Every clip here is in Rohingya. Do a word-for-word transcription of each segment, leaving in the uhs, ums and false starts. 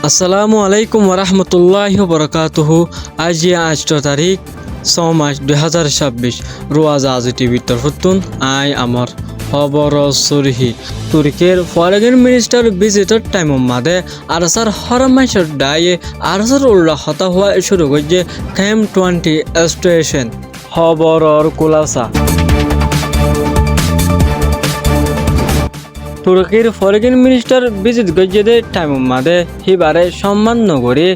Assalamu alaikum warahmatulláhi wabarakátuhu. Aijja añctho tarík, só mac, dui házar cábbic. Ruwaza Azi T V'r torfóttun aññí amár hóboror surhí. Turkir foreign minister visitor thaimor madé ARSA'r hórammáicor dhaáiye ARSA'r ulla hotá hoówa cúru goijjé Camp twenty station. Hóboror kúlasa. Turkir foreign minister visit goijjé dé thaimor madé híbaré cómman nogorí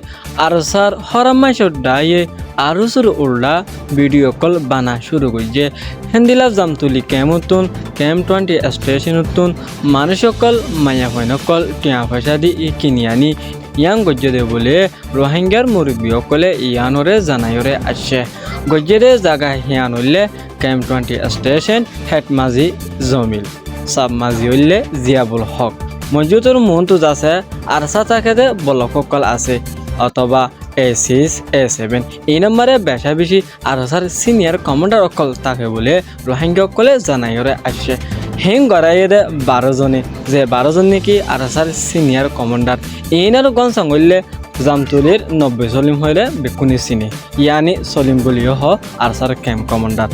ARSA'r hórammáicor dhaáiye ARSA'r ulla video ókkol bana cúru goijjé. Héndila Zamtuli camp ottún, Camp twenty station ottún manúic ókkol, maiyafuain ókkol thiañ foicá di kini aní yían goijjé dé bóli Rohingyar murubbi ókkolé yíanoré zanaiyóre aiccé. Goijjé dé zaga hían óilde Camp twenty station, head mazi Zomil, sub mazi óilde Ziyabul Hók. Mozzutor muúntu zasé ARSA táke dé bolok ókkol asé, otóba A six, A seven. Iín ammáre becá-becí ARSA'r senior commander ókkol táke bóli Rohingya ókkolé zanaiyóre aiccé. Híin goráiye dé baró zone, ze baró zon néki ARSA'r senior commander. Iínor gónsang óilde Zamtulir Nobboi Solim hoiyóre bekkúne sine, yáni Solim bóliyo hoó ARSA'r camp commander.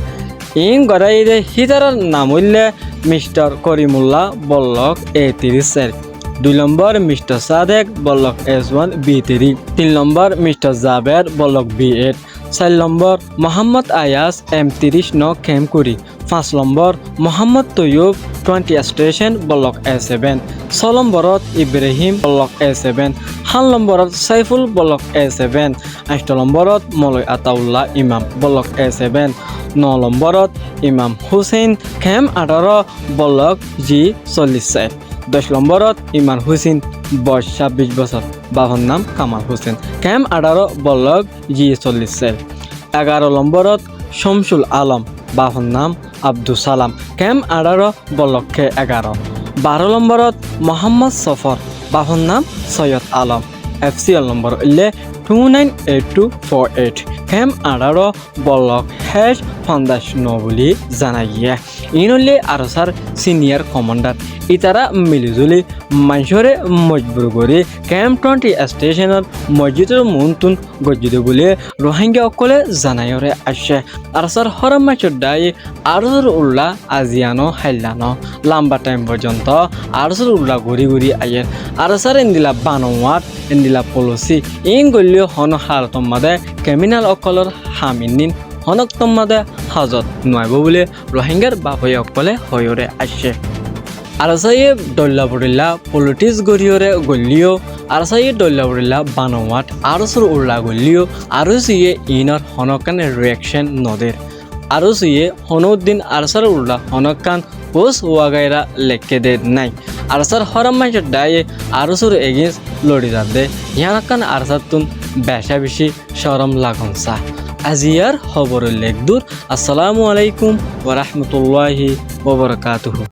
Iín goráiye dé hítarar nam óilde Mister Korimullah, bollok A tiríc sair. Dui lombor Mister Sadek, bollok S one B three. Tin lombor Mister Zaber, bollok B eight. Sair lombor Mohammod Ayas, M tiríc no, camp kuri. Fañs lombor Mohammod Toiyub, twenty station, bollok A seven. Só lomborot Ibrahim, bollok A seven. Háñt lomborot Saiful, bollok A seven. Añctho lomborot Moloi Ataullah Imam, bollok A seven. No lomborot Imam Husein, camp añçáro, bollok G sollic sair. Doc lomborot Imam Husein, boc cábbic bosór, bafor nam Kamal Husein, camp añçáro, bollok G sollic sair. Egaró lomborot Cómcul Alom, bafor nam Abdus Salam, camp añçáro, bollok K egaró. Baró lomborot Mohammod Sofor, bafor nam Soiyod Alom, F C L lombor óilde two nine eight two four eight, camp añçáro, bollok H fonzac no bóli zana giyé. Iín óilde ARSA'r senior commander. Itará mili-zuli maincóre mojbur gorí Camp twenty stationor mosjidor muúntu goijjé dé bóli Rohingya ókkolé zanaiyóre aiccé. ARSA'r hórammáicor dhaáiye ARSA'r ulla aziya no, háilla no, lamba thaim foijjonto ARSA'r ulla gorí gorí aiyér. ARSA'r endila banouwat, endila policy, iín goillé honó hálotor madé criminal ókkolór ham innín honó októr madé házot no aibóu bóli Rohingyar bafoi ókkolé hoiyóre aiccé. ARSA ye dhoilla bodhoilla politics goríyoré goillé yó, ARSA ye dhoilla bodhoilla banouwat ARSA'r ulla goillé yó, ARSA ye iínor honókkán reaction no der. ARSA ye honódin ARSA'r ulla honókkán post wagaira leikké dé nái. ARSA'r hórammáicor dhaáiye ARSA'r against lori zadde, yíanokkán ARSAttún becá-becí córom lagon saá. Aziyar hóbor óilde eddúr. Assalamu alaikum warahmatulláhi wabarakátuhu.